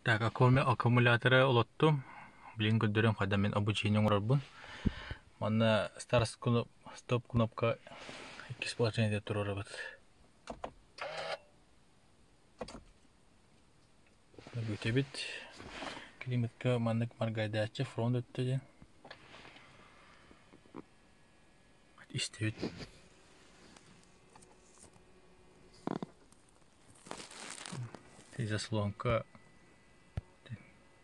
Так, аккумуляторы олоттум. Билигин көрдөрүөм хайдах мин обучение оҥорорбун. Манна стоп кнопка иккис положениеда туруорабыт. Бүтэбит. Климатка маннык маргайдааччы фронт өттө диэн. Истэбит. Заслонка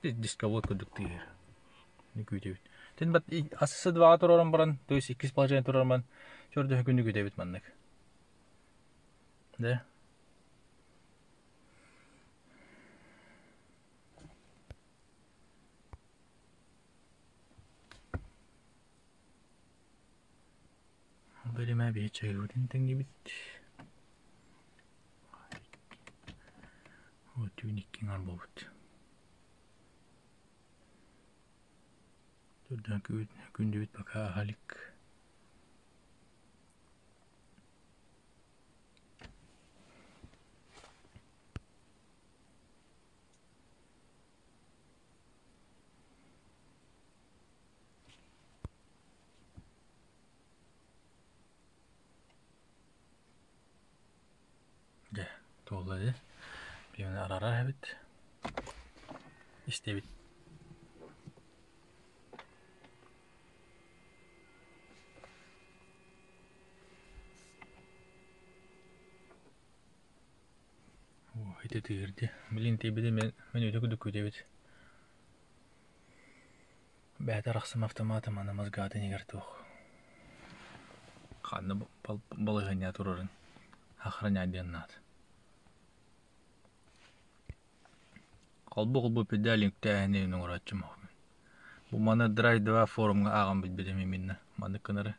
дисковод курдук тыыһыр. Күүтэбит. Тин ассы дваҕа туруоран баран, то есть иккис положение туруоран баран, чөрдөһө күнү күүтэбит маннык. Да? Бэлэмэ биһи чайыбытын тэҥнибит. Түүн икки аҥар буолбут. Төрдүөн күндүбүт пока аһа илик. Дьэ, туолла дии. Биһигини араарар эбит. Истэбит. Ити тыырди. Билин тиийбити мен мен өтө курдук күүтэбит. Бэйэтэ арахсым автомата маны мозгатын игэр туох. Ханна балаһыанньа турарын охраняй наат. Холбу-холбу педаль үктээһини оҥорооччум. Бу маны Драйв 2 форумҥа ааҕан билбитим именно маннык гынары.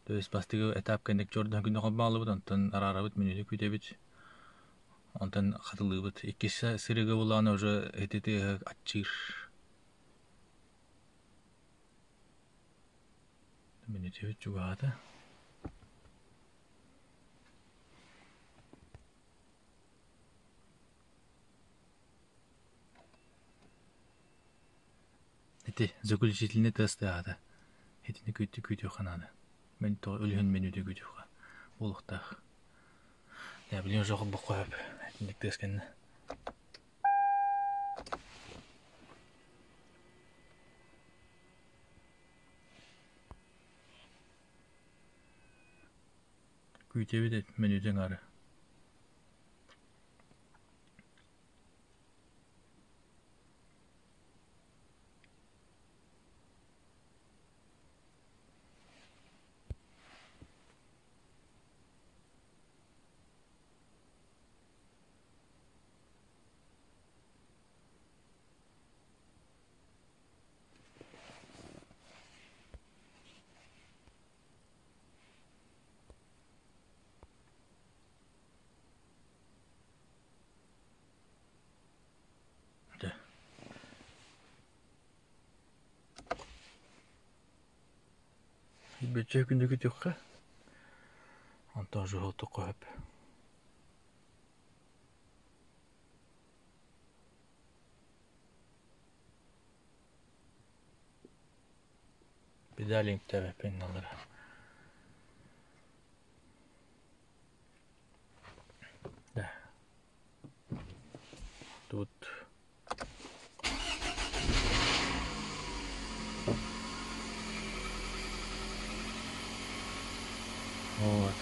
То есть бастакы этап кэнник чордоһон күнү холбоолубут, онтон араарабыт, мүнүүтү күүтэбит, онтон хатылыыбыт. Иккис сырыыга булааны уже ити тыаһы аччыыр. Мүнүүтүбүт чугаһаата. Ити заключительный тест аата. Итини күүтүөххэ наада. Мен өлүһүн мүнүүтү күүтүөххэ буолуохтаах. Я билигин уже холбоххо сөп. Итинник тыас кэннэ. Күүтэбит мүнүүтэ аҥаара. Дьэ. Бүччэ күндү күтүөххэ. Онтон жуһуотукка сөп. Педаль үктээбэппин аллара. Да. Тут Вот.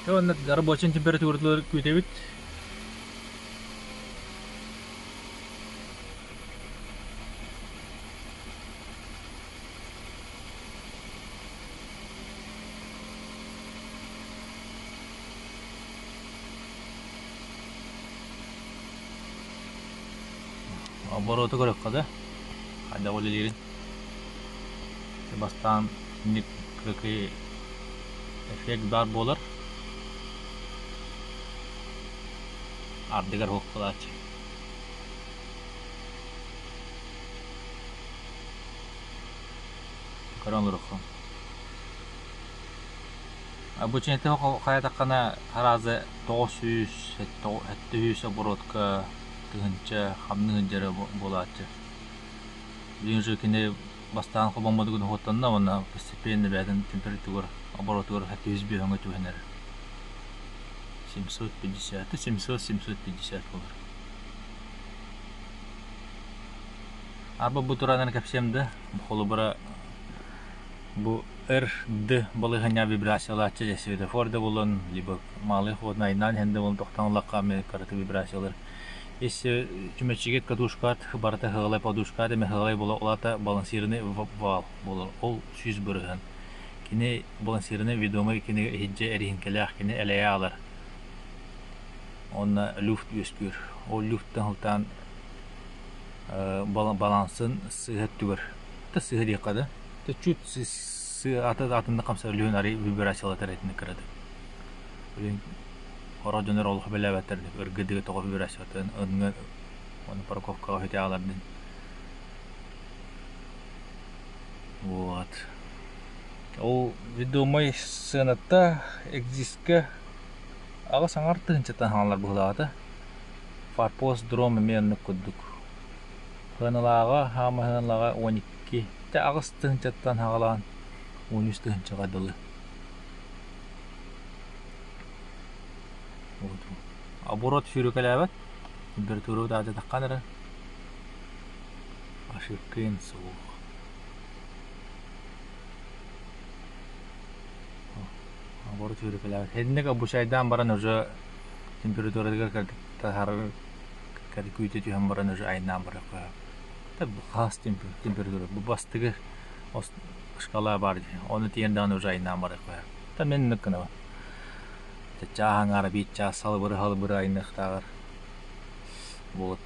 Уонна рабочай температуралар күүтэбит. Обороту көрөххө да, хайдах үлэлиирин. Бастаан итинник кыракый эффект баар буолар. Ардыгар суох буолааччы. Көрөн олоруоххун. Обучениета хайатаххына араазы 900, 700 оборотка. тыһыынча хамныы сылдьара буолааччы. Билигин уже кини бастаан холбоммутугун уһуоттанна уонна постепенно бэйэтин температура оборотугар 705 түһэн эрэр. 750, 700-750 буолар. Арба бу туранан кэпсиэм да, холобура бу РД балаһыанньа вибрациялааччы дьэ светофор да буолан, либо малый ход айнаан иһэн да буолан тохтоон ыллахха эмиэ кырата вибрациялар. Если чүмэчигэ катушкаат барыта ыһыалай подушкаат эмэ ыһыалай буола улаата балансированный вал буолар. Ол 100%. Кини балансированный ведомый кини иһирдьэ эриһиҥкэлээх кини элэйэ аалар. Уонна люфт үөскүүр. Ол люфттан сылтаан балансын сыыһа өттүгэр да сыыһа диэххэ да чуть аты атыннык хамсар лүһүн арый вибрациялатар этини кыратык. Билин Сорох дьоннор олох билээбэттэр ыргыдыга тоҕо вибрациятын ынҥа уонна парковкаҕа үтээҕэлэрдин. Вот. Ол ведомай сыаната экзискэ аҕыс аҥар тыһыынчаттан хаалар быһыылаата. Форпост дром эмиэ оннук курдук. Сыаналааҕа хаама сыаналааҕа 12 8 тыһыынчаттан саҕалаан 13 тыһыынчаҕа дылы. Оборот сүүрүкэлээбэт, температурабыт аадьатаххан эрэ ошибкин суох. Оборот сүүрүкэлээбэт. Итинник обучайдаан баран уже температуратыгар таһаарар күүтэ түһэн баран уже айаннаан барыахха хас температура бу бастакы шкала баар дии ону тиийэн даҕаны уже айаннаан барыахха Та мин инник гынабын. Чааһаҥаара биир чаас салыбыры-халыбыры айныахтааҕар. Вот.